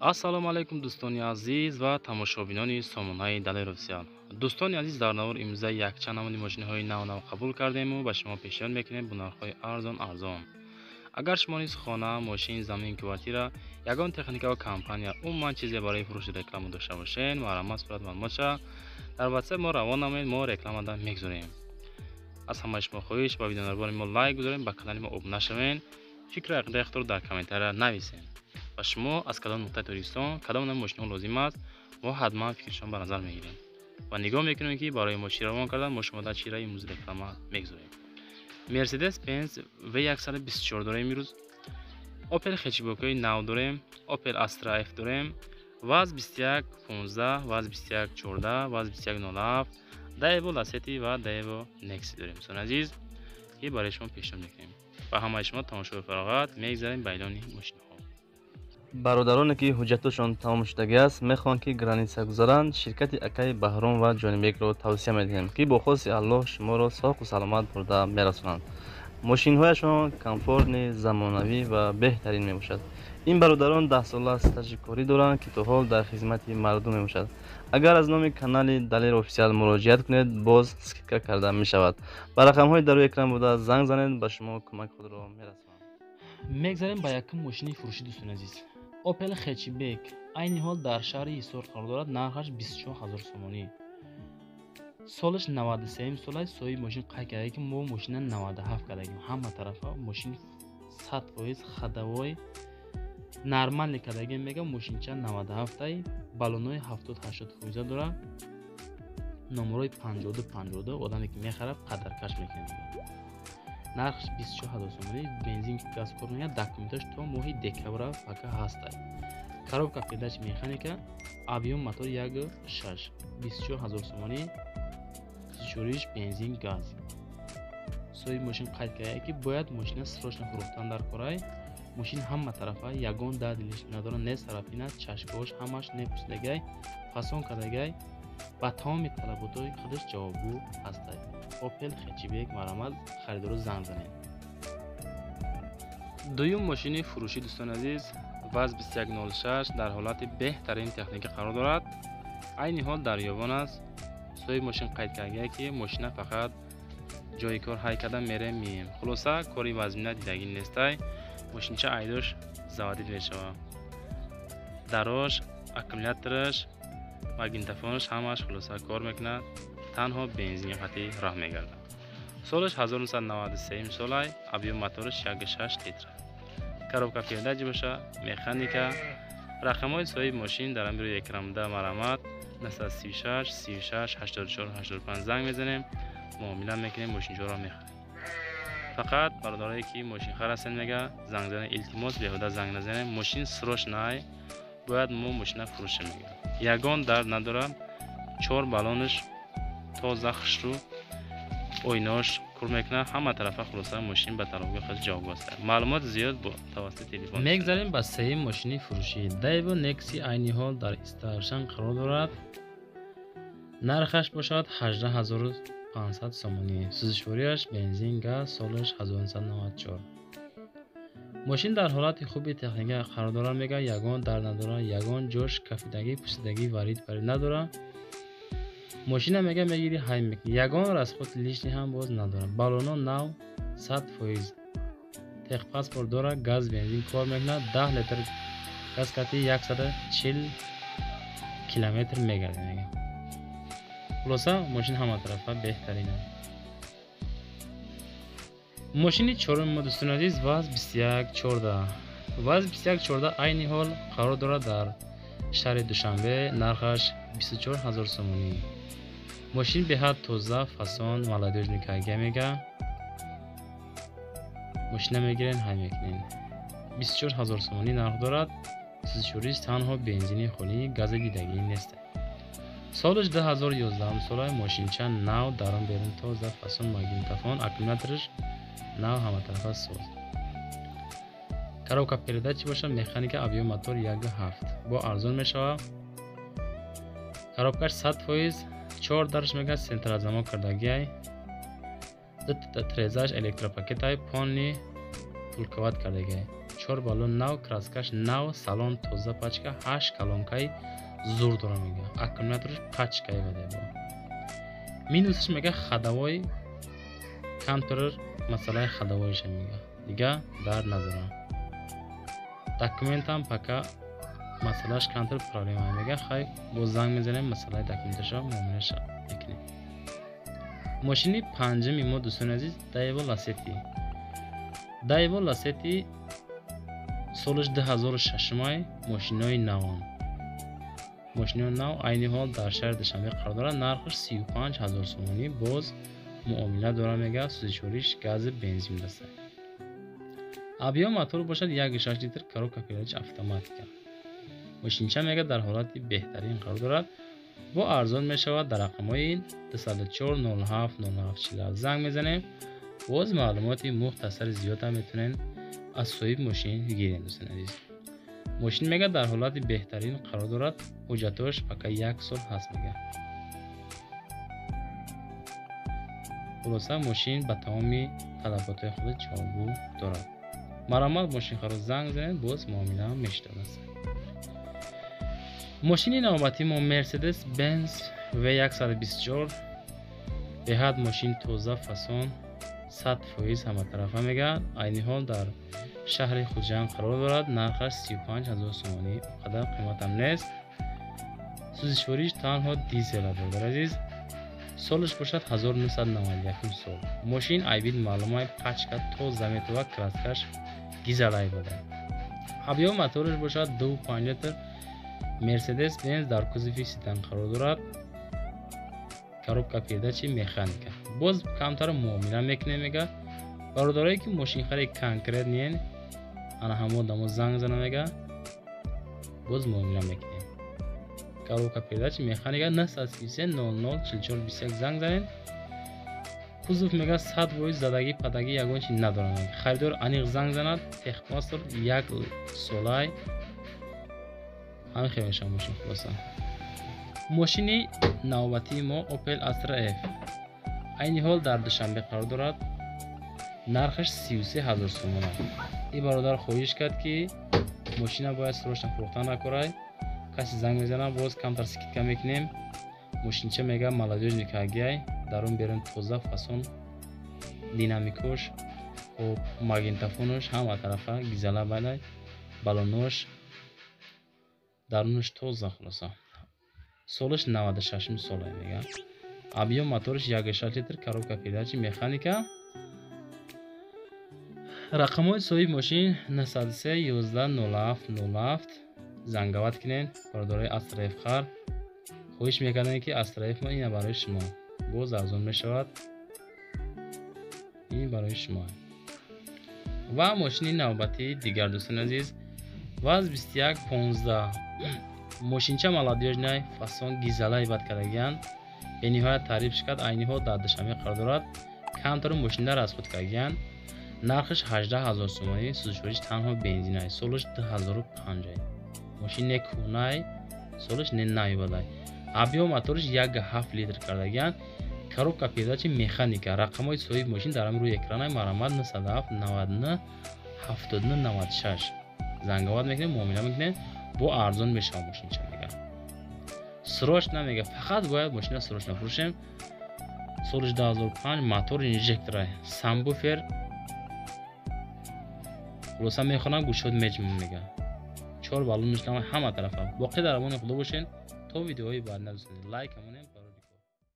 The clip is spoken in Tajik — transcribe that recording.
Ассалому алайкум, дӯстони азиз ва тамошобинони сомонаи Далер Офисиал. Дӯстони азиз, дар навор имрӯза якчанд намуди мошинаҳои нав-нав қабул кардему ба шумо пешниҳод мекунем бо нархҳои арзон арзон. Агар шумо низ хона, мошин, замин, квартира, ягон техника ва компания, умуман чизе барои фурӯши реклама дошта бошед, марҳамат, сурат маълумотша дар WhatsApp мо равон намоед, мо рекламада мегузорем. Аз ҳамаи шумо хоҳиш: ба видеонарбори мо лайк гузорем, ба канали мо обуна шавед, фикру ақидаи худро дар комментария нависед ва шумо аз кадом нуқтаи Тоҷикистон кадом намуди мошинҳо лозим аст, мо ҳатман фикри шумо ба назар мегирем ва нигоҳ мекунем, ки барои мо чӣ равон кардан, мо шумо дар чира имрӯз реклама мегузорем. Мерседес Бенз В124 дорем имрӯз, Опел хетчбекҳои нав дорем, Опел Астра Ф дорем, ВАЗ 2115, ВАЗ 2114, ВАЗ 2107, Даево Ласети ва Даево Некси дорем, дӯстони азиз, ки барои шумо пешниҳод мекунем. Ба ҳамаи шумо тамошои фароғат. Мегзарем ба эълони мошинҳо. Бародароне, ки ҳуҷҷатошон тамом шудагӣ аст, мехоҳанд, ки граница гузаранд, ширкати акаи Баҳром ва Ҷонибекро тавсия медиҳем, ки бо хости Аллоҳ шуморо соқу саломат бурда мерасонанд. Мошинҳояшон комфортный, замонавӣ ва беҳтарин мебошад. Ин бародарон 10-сола стажи корӣ доранд, ки то ҳол дар хизмати мардум мебошад. Агар аз номи канали Далер Офисиал муроҷиат кунед, боз скидка карда мешавад. Ба рақамҳои дар рӯи экран буда занг занед, ба шумо кӯмаки худро мерасонанд. Мегзарем ба якум мошини фурӯшӣ, дӯстони азиз. Опел хетчбек айни ҳол дар шаҳри Ҳисор қарор дорад, нархаш 24 000 сомонӣ, солаш 93 сола. Соҳиби мошин қайд карда, ки мо мошина 97 кардагим, ҳама тарафа мошин 100% ходовой нормальный кардагим. Мега, мошинча 97-ай, баллонои 70-80 фоиза дорад, номерои 52 52. Одаме ки мехарад, қадаркаш мекунад. Нархш 24 000 сомонӣ, бензин, газ кор мекунад, документаш то моҳи декабра пока ҳастай. Коробка передач механика, объём мотор 1,6, 24 000 сомонӣ, сӯзишвориш бензин, газ. Соҳиби мошин қайд карда, ки бояд мошина срочно фурӯхтан дар корай. Мошин ҳама тарафа ягон дарди надорад, не царапина, чашкош ҳамаш непусидагай, фасон кардагай, ба тамоми талаботҳои худаш ҷавобгӯ ҳастай. Опел хетчбек, марҳамат, харидоро занг занед. Дуюм мошини фурӯшӣ, дӯстони азиз, ВАЗ 2106 дар ҳолати беҳтарин техника қарор дорад, айни ҳол дар ёвон аст. Соҳиби мошин қайд кардагай, ки мошина фақат ҷои кор ҳай карда мерем, мием, хулоса, кори вазмина дидагӣ нестай. Мошинча айдош заводить мешавад, дарош, аккумулятораш, магнитофонаш ҳамаш хулоса кор мекунад, танҳо бензини қатъӣ роҳ мегардад. Солаш 1993 солай, объём мотораш 1,6 литр, коробка передач боша, механика. Рақамҳои соҳиби мошин дар амри экран буда, марҳамат, 936 36 84 85 занг мезанем, муомила мекунем, мошинчаро мехарем. Фақат бародарое, ки мошинхар ҳастанд, мега, занг занем, илтимос, беҳуда занг назанем, мошин срочный, бояд мо мошина фурӯшем. Мега, ягон дард надорад, чор баллонаш тоза, хушрӯ, оинош кур мекунад, ҳама тарафа хулоса мошин ба талабгоҳи худ ҷавобгӯ аст. Маълумот зиёд бо тавассути телефон. Мегзарем ба сеюм мошини фурӯшӣ. Даево Некси айни ҳол дар Истаравшан қарор дорад, нархаш бошад 18 500 сомонӣ, сӯзишвориаш бензин, газ, солаш 1994. Мошин дар ҳолати хуби техника қарор дорад, мега, ягон дард надорад, ягон ҷош кафидагӣ, пусидагӣ, варид парид надорад. Мошина, мега, мегирӣ, ҳай мекунӣ, ягон расход лишний ҳам боз надорад. Баллоно нав, 100%, техпаспорт дорад, газ, бензин кор мекунад, 10 литр газ кати 140 километр мегардад. Мега, хулоса, мошин ҳама тарафа беҳтарин аст. Мошини чоруми мо, дӯстони азиз, ВАЗ 2114. ВАЗ 2114 айни ҳол қарор дорад дар шаҳри Душанбе, нархаш 24 000 сомонӣ. Мошин беҳад тоза, фасон, молодёжный кага. Мега, мошина мегирен, ҳай мекунен. 24 000 сомонӣ нарх дорад, сӯзишвориш танҳо бензини холӣ, гази дидагӣ нест. Солаш 2011 сола, мошинча нав, дарун берун тоза, фасон, магнитофон, аккумулятораш нав, ҳаматарафа соз. Коробка передачи бошад, механика, объём мотор 1,7, бо арзон мешавад. Коробкаш 100%, чор дарш, мега, центрозамок кардагиай, трезаш электропакетай, полный Пулковать кардагиай. 4 баллон нав, краскаш нав, салон тоза, пачка, 8 колонкаи зур дора мега. Аккумулятораш пачкаи бадай бо. Минусаш мега ходовой камтар масъалаи ходовойша мега. Дига дард надора. Документам пока масъалаш камтар проблема мега. Хай, боз занг мезанем, масъалаи документаша муомилаша мекунем. Мошини панҷуми мо, дӯстони азиз, Daewoo Lacetti. Daewoo Lacetti солаш 2006, мошинои навон. Мошинои нав айни ҳол дар шаҳри Душанбе қарор дорад. Нархаш 35 ҳазор сомонӣ, боз муомила дора мега, сӯзишвориш гази бензин даста. Объём мотор бошад 1,6 литр, коробка передач автоматика. Мошинча мега дар ҳолати беҳтарин қарор дорад. Бо арзон мешавад, дар рақамҳои 204 07 07 47 занг мезанем. Боз маълумоти мухтасари зиёдам метавонед аз соҳиби мошин гирем, дӯстони азиз. Мошин мега дар ҳолати беҳтарин қарор дорад. Ҳуҷҷатош пока як сол ҳаст мега. Хулоса, мошин ба тамоми талаботҳои худ ҷавобгӯ дорад. Марамат мошинхаро занг занед, боз муомила мешавад. Мошини навбатии мо Mercedes Benz V124, беҳад мошин тоза, фасон, 100% ҳаматарафа мега. Айни ҳол дар шаҳри Хуҷанд қарор дорад. Нархаш 35 ҳазор сомонӣ, қадар қиматам нест. Сӯзишвориш танҳо дизел, бародари азиз. Солаш бошад 1991 сол. Мошин айбид маълумай, пачка тоза метова, краскаш гизалай буда. Объём мотораш бошад 2,5 литр. Mercedes Benz дар кузови седан қарор дорад. Коробка передачи механика. Боз камтар муомила мекунем мега. Бародарое ки мошинхари конкретниен, ана ҳамо дамо занг зана мега. Боз муомила мекунем. Коробка передачи механика 933 00 44 21 занг занед. Кузов мега 100% задагӣ падагӣ ягон чи надорад. Харидор аниқ занг занад, техпаспорт як солай. Ҳамин хел мешавад мошин хулоса. Мошини навбатии мо Opel Astra F. Айни ҳол дар Душанбе қарор дорад. Нархаш 33 ҳазор сомон. Ин бародар хоҳиш кард, ки мошина бояд срочно фурӯхта накорай. Касе занг мезанад, боз камтар скидка мекунем. Мошинча мега молодёжный кагиай, дарун берун тоза, фасон, динамикош, хоб, магнитофонош ҳама тарафа гизала балай, балонош, дарунаш тоза хулоса. Солаш 96 солай мега. Объём мотораш 1,6 литр, коробка передачи механика. Рақамҳои соҳиби мошин 903 11 07 07 занговат кунед. Бародарои Astra F хар хоҳиш мекардем, ки Astra F мо ина барои шумо боз арзон мешавад. Ин барои шумо. Ва мошини навбатии дигар, дӯстони азиз, ВАЗ 2115. Мошинча молодёжный, фасон, гизалай бад кардагиян. Бениҳоят таъриф шикад, айни ҳол дар Душанбе қарор дорад. Камтару мошиндар аз худ кардагиян. Нархаш 18 ҳазор сомонӣ, сӯзишвориш танҳо бензинай. Солаш 2005. Мошин не кӯҳнай, солаш не навбадай. Объём мотораш 1,7 литр кардагиян. Коробка передачи механика. Рақамҳои соҳиби мошин дар рӯи экранай, марамат 907 99 79 96 занговат мекунем, муомила мекунем, бо арзон мешавад мошинча мега. Срочно мега, фақат бояд мошина срочно фурӯшем. Соли 2005, мотор инжектора, сабвуфер. Хулоса мехонам, гӯшод меҷмам мега. 4 баллон мешавад ҳама тарафа. Боқӣ дар амони Худо бошед. То видеоҳои баъд, дӯстони, лайк монем.